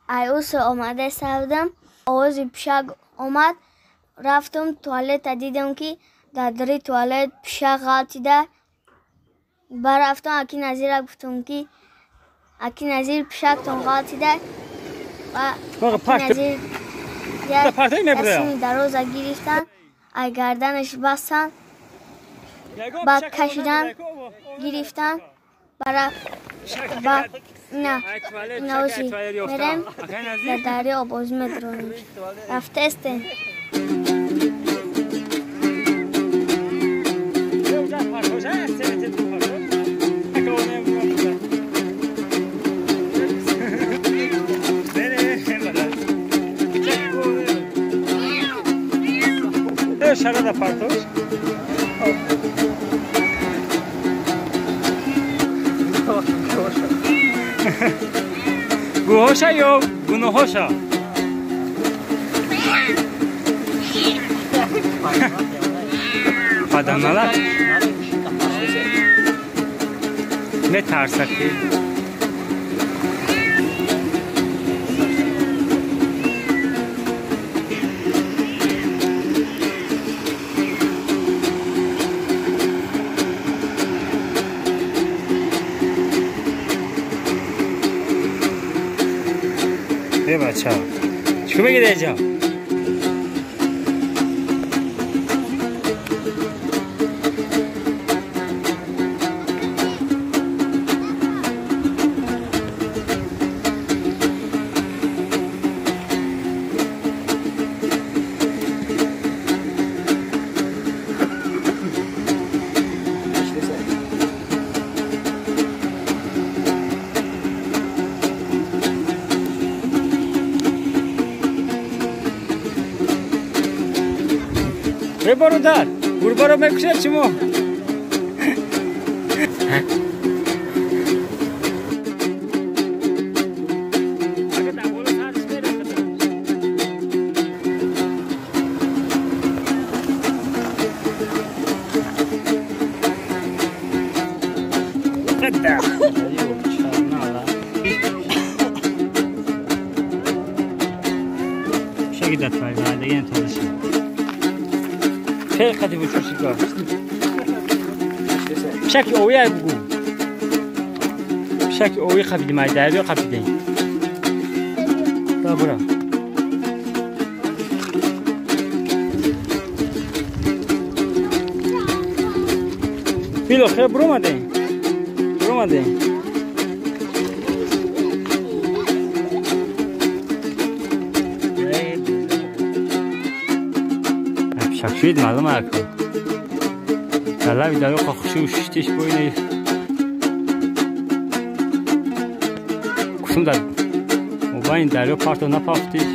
Ай усе омада савдам, овози пишак омад, рафтам туалета, дидам, ки дар дари туалет пишак ғалтида. Барафтам, аки Назира гуфтам, ки аки Назир, пишактон ғалтида. Назир ясини дароза гирифтан, ай гарданаш бастан, баъд кашидан гирифтан. Ба ина инаози мерем, дар дарё обозӣ медронем. Рафтестем. Шарада партош. Гӯҳоша ё гуноҳоша? Паданалак метарсад ки. Э, бача, чӣ мегида инҷа? Э, бародар, гурбаро мекушед шумо? Хеле қадим чӯшига. Пишаки овӣ ай бугу. Пишаки овӣ қабидим, ай дарё қабидем. Ба бура. Билохира буромадем. Буромадем. Пишакшуид маълум ака. Дар лаби дарё қохшиу шиштиш боине. Гуфтам, дар мобайни дарё парто напафтиш.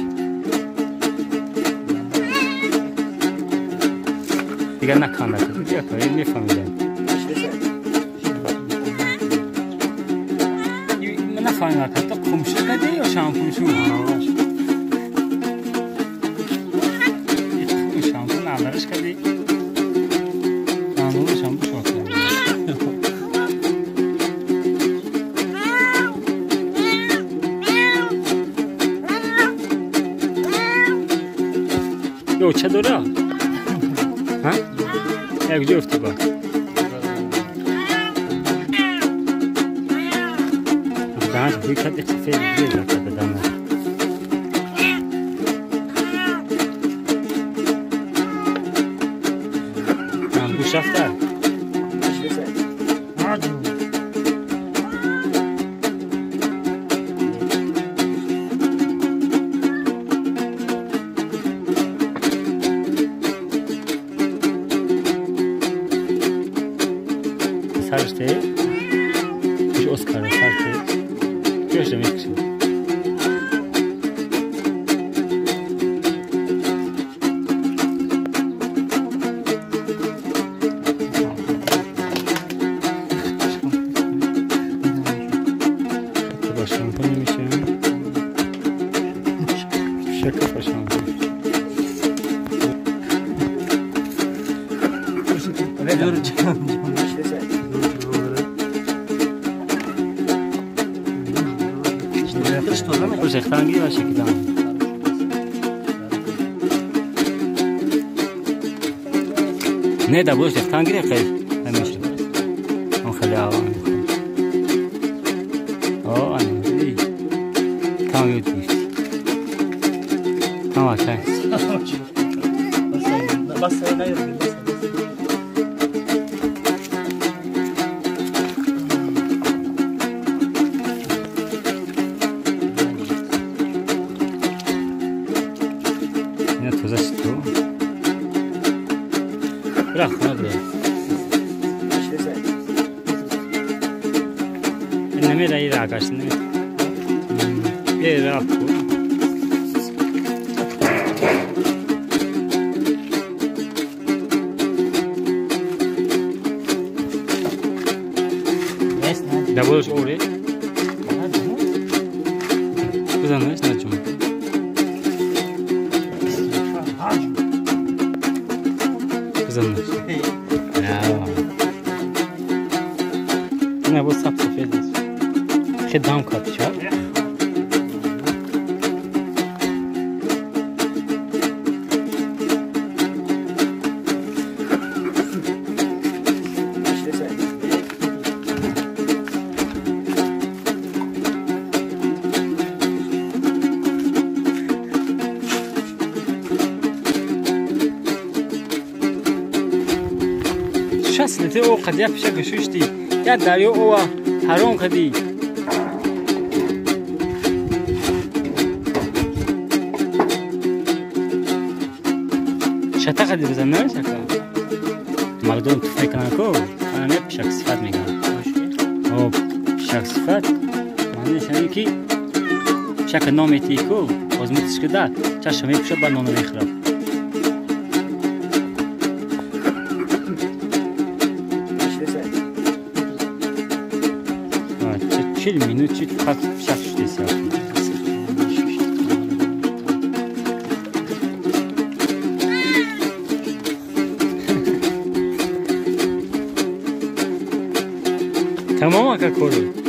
Дигар наканда. Дигар мефаҳмидам. Ман нафаҳмидам ака, то қумшу каде ё шампуншу? Шампун алдариш кади. Дандони шампун шо кардам. Ё ча дора? Ҳа? Як ҷо уфти ба. Даҳанаш бӯй кард, сафед бӯй кард даҳанаш. Гӯш рафта? Сараш те? Гӯш Оскара сар те? Гӯш мекушем. Шампун намешавем. Пишака ба шампун. Рехтанги ва шекидан. Не да бош рехтанги рехай. Ҳамеша. Он хеле ава. О, ани. Там ёд гирифт. Там акай. Бас наёд. Даволш оре. Бизанеш начум. Бизанеш. Не бо сап сафед аст. Хе дам кат ча. Литр о қадия пишак шушти я дарё ова ҳаром қади. Шата қади бизан намешака мардум туф мекунанд ку ана пишак сифат мегӯянд. О пишак сифат маъниш ҳамин ки пишака ном метиҳӣ ку озмутиш кида чашма мепӯшад баъд ноно мехӯрад. Чил минут чит фақат пишак шудеси. Тамом ака кору.